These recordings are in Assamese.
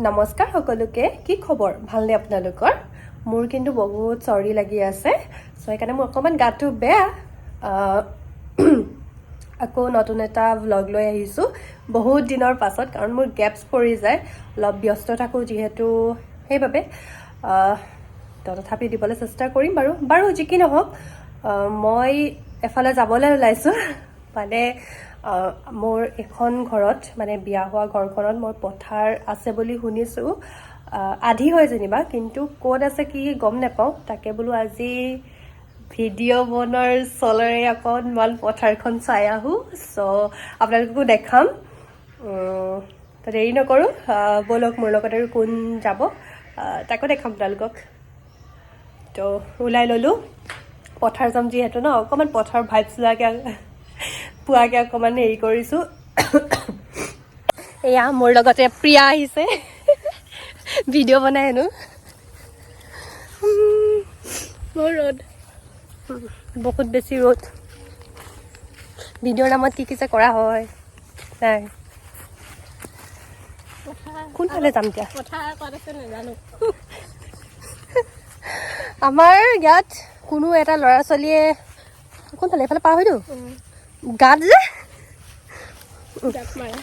নমস্কাৰ সকলোকে, কি খবৰ? ভালনে আপোনালোকৰ? মোৰ কিন্তু বহুত চৰ্দি লাগি আছে, চ' সেইকাৰণে মোৰ অকণমান গাটো বেয়া। আকৌ নতুন এটা ভ্লগ লৈ আহিছোঁ বহুত দিনৰ পাছত, কাৰণ মোৰ গেপছ পৰি যায়, অলপ ব্যস্ত থাকোঁ যিহেতু, সেইবাবে। তো তথাপি দিবলৈ চেষ্টা কৰিম বাৰু। বাৰু যি কি নহওক, মই এফালে যাবলৈ ওলাইছোঁ। মানে মোৰ এখন ঘৰত, মানে বিয়া হোৱা ঘৰখনত মোৰ পথাৰ আছে বুলি শুনিছোঁ, আধি হয় যেনিবা, কিন্তু ক'ত আছে কি গম নাপাওঁ। তাকে বোলো আজি ভিডিঅ' বনোৱাৰ চলেৰে অকণমান পথাৰখন চাই আহোঁ। চ' আপোনালোককো দেখাম। তো দেৰি নকৰোঁ, ব'লক মোৰ লগত আৰু কোন যাব, তাকো দেখাম আপোনালোকক। তো ওলাই ল'লোঁ, পথাৰ যাম যিহেতু ন, অকণমান পথাৰ ভাইবছ লোৱাকৈ পোৱাকৈ অকণমান হেৰি কৰিছোঁ। এয়া মোৰ লগতে প্ৰিয়া আহিছে, ভিডিঅ' বনাই হেনো। বৰ ৰ'দ। বহুত বেছি ৰ'দ। ভিডিঅ'ৰ নামত কি কি যে কৰা হয় নাই। কোনফালে যাম এতিয়া? পথাৰ ক'ত আছে নাজানো। আমাৰ ইয়াত কোনো এটা ল'ৰা ছোৱালীয়ে, কোনফালে, এইফালে পাৰ হৈ দিওঁ গাত যে জাপ মাৰা।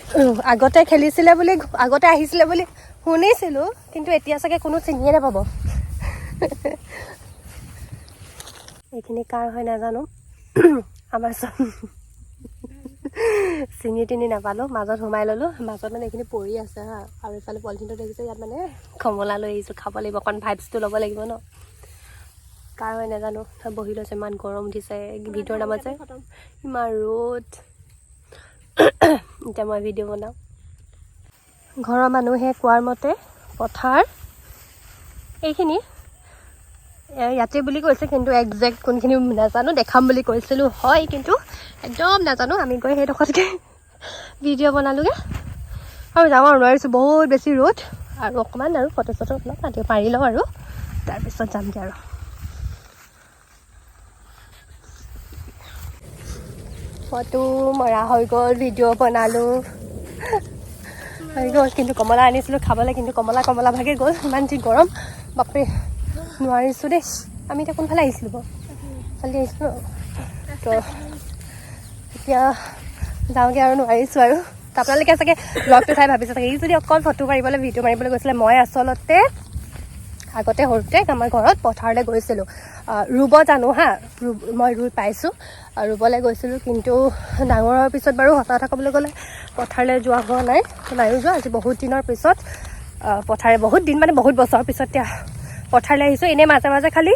আগতে খেলিছিলে বুলি, আগতে আহিছিলে বুলি শুনিছিলোঁ, কিন্তু এতিয়া চাগে কোনো চিনিয়ে নাপাব। এইখিনি কাৰ হয় নাজানো, আমাৰ চব চিনি তিনি নাপালোঁ, মাজত সোমাই ল'লোঁ। মাজত মানে এইখিনি পৰি আছে হা, আৰু এইফালে পলিথিনটো দেখিছে, ইয়াত মানে কমলা লৈ আহিছোঁ, খাব লাগিব, অকণ ভাইবছটো ল'ব লাগিব ন। কাৰ হয় নাজানো, বহি লৈছে, ইমান গৰম উঠিছে ভিডিঅ'ৰ নামত যে ইমান ৰ'দ। এতিয়া মই ভিডিঅ' বনাওঁ। ঘৰৰ মানুহে কোৱাৰ মতে পথাৰ এইখিনি ইয়াতে বুলি কৈছে, কিন্তু একজেক্ট কোনখিনি নাজানো। দেখাম বুলি কৈছিলোঁ হয়, কিন্তু একদম নাজানো। আমি গৈ সেইডোখৰতকৈ ভিডিঅ' বনালোগৈ আৰু যাব নোৱাৰিছোঁ, বহুত বেছি ৰ'দ। আৰু অকণমান আৰু ফটো চটো অলপ মাতি মাৰি লওঁ আৰু তাৰপিছত যামগৈ। আৰু ফটো মৰা হৈ গ'ল, ভিডিঅ' বনালোঁ, হৈ গ'ল। কিন্তু কমলা আনিছিলোঁ খাবলৈ, কিন্তু কমলা কমলা ভাগে গ'ল। ইমান যি গৰম, বাপৰে, নোৱাৰিছোঁ দেই। আমি এতিয়া কোনফালে আহিছিলোঁ বাৰু? ফালে আহিছিলোঁ ন। তো এতিয়া যাওঁগৈ আৰু, নোৱাৰিছোঁ আৰু। তো আপোনালোকে চাগে ব্লগটো চাই ভাবিছে চাগে, ই যদি অকল ফটো মাৰিবলৈ ভিডিঅ' মাৰিবলৈ গৈছিলে। মই আচলতে আগতে সৰুতে আমাৰ ঘৰত পথাৰলৈ গৈছিলোঁ, ৰুব জানো হা, মই ৰুই পাইছোঁ, ৰুবলৈ গৈছিলোঁ। কিন্তু ডাঙৰ হোৱাৰ পিছত বাৰু সঁচা কথা ক'বলৈ গ'লে পথাৰলৈ যোৱা হোৱা নাই, নাইও যোৱা। আজি বহুত দিনৰ পিছত পথাৰে, বহুত দিন মানে বহুত বছৰৰ পিছত এতিয়া পথাৰলৈ আহিছোঁ। এনেই মাজে মাজে খালি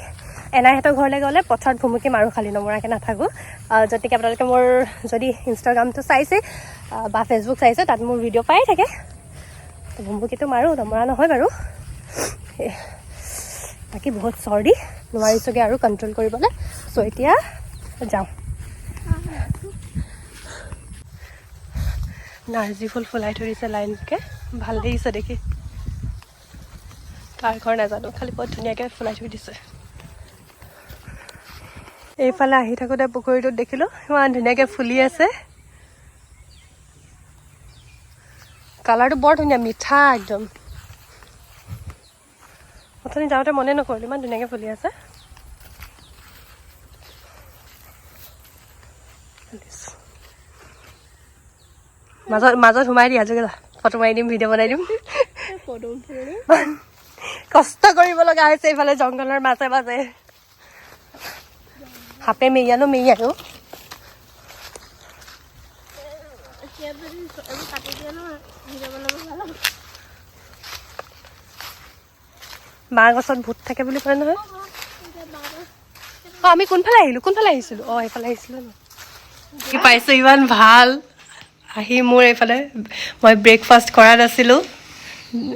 এনাইহঁতৰ ঘৰলৈ গ'লে পথাৰত ভুমুকি মাৰোঁ, খালি নমৰাকৈ নাথাকোঁ। য'ত নেকি আপোনালোকে মোৰ যদি ইনষ্টাগ্ৰামটো চাইছে বা ফেচবুক চাইছে, তাত মোৰ ভিডিঅ' পাই থাকে। ভুমুকিটো মাৰোঁ, নমৰা নহয় বাৰু। বাকী বহুত চৰ্দি, নোৱাৰিছোঁগৈ আৰু কণ্ট্ৰল কৰিবলৈ। চ' এতিয়া যাওঁ। নাৰ্জী ফুল ফুলাই থৈ দিছে লাইনকৈ, ভাল লাগিছে দেখি। কাৰ ঘৰ নাজানো, খালি বৰ ধুনীয়াকৈ ফুলাই থৈ দিছে। এইফালে আহি থাকোঁতে পুখুৰীটোত দেখিলোঁ ইমান ধুনীয়াকৈ ফুলি আছে। কালাৰটো বৰ ধুনীয়া, মিঠা একদম। অথনি যাওঁতে মনে নকৰিলোঁ, ইমান ধুনীয়াকৈ ফুলি আছে। মাজত মাজত সোমাই দিয়া, আজৰি ফটো মাৰি দিম, ভিডিঅ' বনাই দিম। কষ্ট কৰিব লগা হৈছে এইফালে জংঘলৰ মাজে মাজে। সাপে মেৰিয়ালো মেৰিয়ালো। বাঁহ গছত ভূত থাকে বুলি কয় নহয়। অঁ, আমি কোনফালে আহিলোঁ, কোনফালে আহিছিলোঁ? অঁ, এইফালে আহিছিলোঁ ন। কি পাইছোঁ ইমান ভাল আহি। মোৰ এইফালে মই ব্ৰেকফাষ্ট কৰা নাছিলোঁ,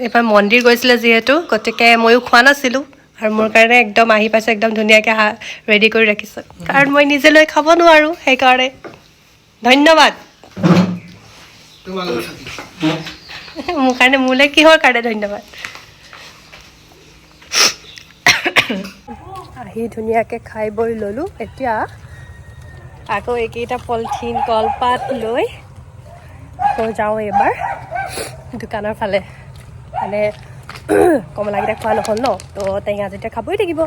এইফালে মন্দিৰ গৈছিলে যিহেতু, গতিকে ময়ো খোৱা নাছিলোঁ। আৰু মোৰ কাৰণে একদম আহি পাইছোঁ, একদম ধুনীয়াকৈ ৰেডি কৰি ৰাখিছে, কাৰণ মই নিজে লৈ খাব নোৱাৰোঁ, সেইকাৰণে। ধন্যবাদ। মোৰ কাৰণে, মোলৈ কিহৰ কাৰণে ধন্যবাদ? আহি ধুনীয়াকৈ খাই বৈ ল'লোঁ। এতিয়া আকৌ এইকেইটা পলিথিন কলপাত লৈ আকৌ যাওঁ এইবাৰ দোকানৰ ফালে। মানে কমলাকেইটা খোৱা নহ'ল ন, তো টেঙা যেতিয়া খাবই লাগিব।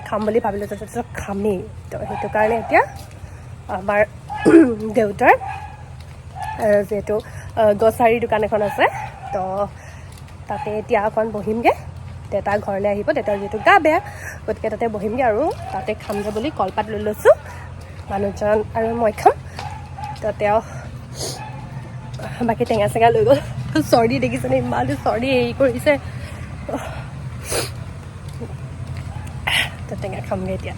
খাম বুলি ভাবিলোঁ তাৰপিছত খামেই। তো সেইটো কাৰণে এতিয়া আমাৰ দেউতাৰ যিহেতু গ্ৰচাৰী দোকান এখন আছে, তো তাতে এতিয়া অকণ বহিমগৈ। দেউতা ঘৰলৈ আহিব, দেউতাৰ যিহেতু গা বেয়া, গতিকে তাতে বহিমগৈ আৰু তাতে খামগৈ বুলি কলপাত লৈ লৈছোঁ। মানুহজন আৰু মই খাম। তো তেওঁ বাকী টেঙা চেঙা লৈ গ'ল। চৰ্দি দেখিছেনে, ইমান চৰ্দি হেৰি কৰিছে। তো টেঙা খামগৈ এতিয়া।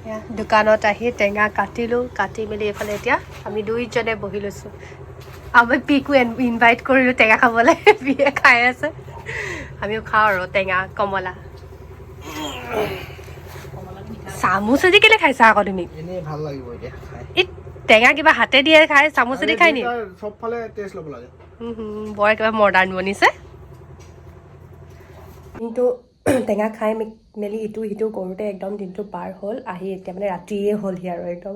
এয়া দোকানত আহি টেঙা কাটিলোঁ, কাটি মেলি এইফালে এতিয়া আমি দুইজনে বহি লৈছোঁ। আমি পিকো ইনভাইট কৰিলোঁ টেঙা খাবলৈ, পিয়ে খাই আছে। আমিও খাওঁ আৰু টেঙা কমলা। চামুচেদি কেলে খাইছা আকৌ তুমি? এনেই ভাল লাগিব এতিয়া খাই। এই টেঙা কিবা হাতে দিয়ে খাই, চামুচেদি খাই নি? চবফালে টেষ্ট ল'ব লাগে। বৰ একেবাৰে মডাৰ্ণ বনিছে। কিন্তু টেঙা খাই মেলি ইটো সিটো কৰোঁতে একদম দিনটো পাৰ হ'ল। আহি এতিয়া মানে ৰাতিয়ে হ'লহি আৰু একদম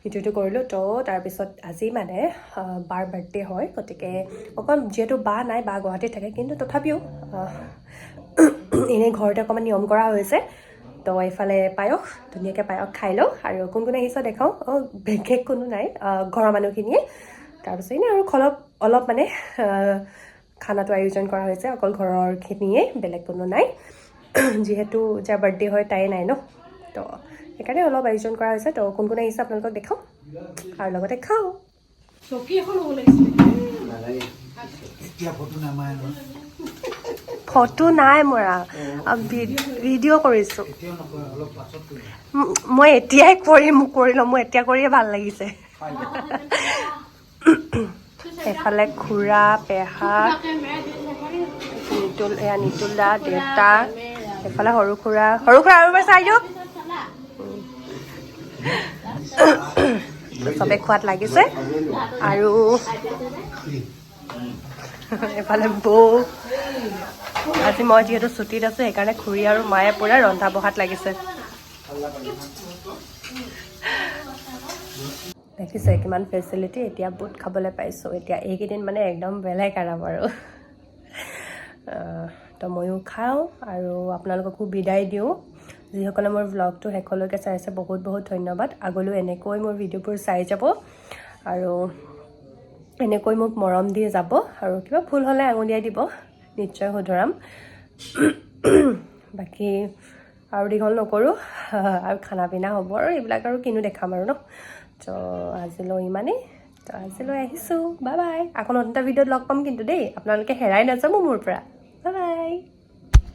ইটো সিটো কৰিলোঁ। তো তাৰপিছত আজি মানে বাৰ বাৰ্থডে হয়, গতিকে অকণ যিহেতু বা নাই, বা গুৱাহাটীত থাকে, কিন্তু তথাপিও এনেই ঘৰতে অকণমান নিয়ম কৰা হৈছে। তো এইফালে পায়স, ধুনীয়াকৈ পায়স খাই লওঁ। আৰু কোন কোন আহিছে দেখাওঁ। অঁ, বিশেষ কোনো নাই, ঘৰৰ মানুহখিনিয়ে। তাৰপিছত এনেই আৰু অলপ অলপ মানে খানাটো আয়োজন কৰা হৈছে, অকল ঘৰৰখিনিয়ে, বেলেগ কোনো নাই। যিহেতু যাৰ বাৰ্থডে হয় তাই নাই ন, তো সেইকাৰণে অলপ আয়োজন কৰা হৈছে। তো কোন কোন আহিছে আপোনালোকক দেখাওঁ আৰু লগতে খাওঁ। চকী এখন ল'ব লাগিছিলে। নালাগে, এতিয়া ফটো নামাৰে নহয়। ফটো নাই মৰা, ভিডিঅ' কৰিছোঁ। এতিয়াও নকৰে, অলপ পাছত কৰিম। মই এতিয়াই কৰিম, কৰি ল'ম। মোৰ এতিয়া কৰিয়ে ভাল লাগিছে। এফালে খুৰা, পেহা, নিতুল, এয়া নিতুল দা, দেউতা, এফালে সৰু খুৰা, সৰু খুৰা আৰু এবাৰ চাই দিয়ক। চবে খোৱাত লাগিছে। আৰু এফালে বৌ। আজি মই যিহেতু ছুটীত আছোঁ, সেইকাৰণে খুৰী আৰু মায়ে পূৰা ৰন্ধা বঢ়াত লাগিছে। দেখিছে কিমান ফেচিলিটি। এতিয়া বুট খাবলৈ পাইছোঁ। এতিয়া এইকেইদিন মানে একদম বেলেগ আৰাম আৰু। তো ময়ো খাওঁ আৰু আপোনালোককো বিদায় দিওঁ। যিসকলে মোৰ ভ্লগটো শেষলৈকে চাইছে, বহুত বহুত ধন্যবাদ। আগলৈও এনেকৈ মোৰ ভিডিঅ'বোৰ চাই যাব আৰু এনেকৈ মোক মৰম দি যাব। আৰু কিবা ভুল হ'লে আঙুলিয়াই দিব, নিশ্চয় শুধৰাম। বাকী আৰু দীঘল নকৰোঁ। আৰু খানা পিনা হ'ব আৰু এইবিলাক আৰু কিনো দেখাম আৰু ন। তো আজিলৈ ইমানেই। তো আজিলৈ আহিছোঁ, বাই বাই। আকৌ নতুন এটা ভিডিঅ'ত লগ পাম কিন্তু দেই, আপোনালোকে হেৰাই নাযাব মোৰ পৰা। Bye bye.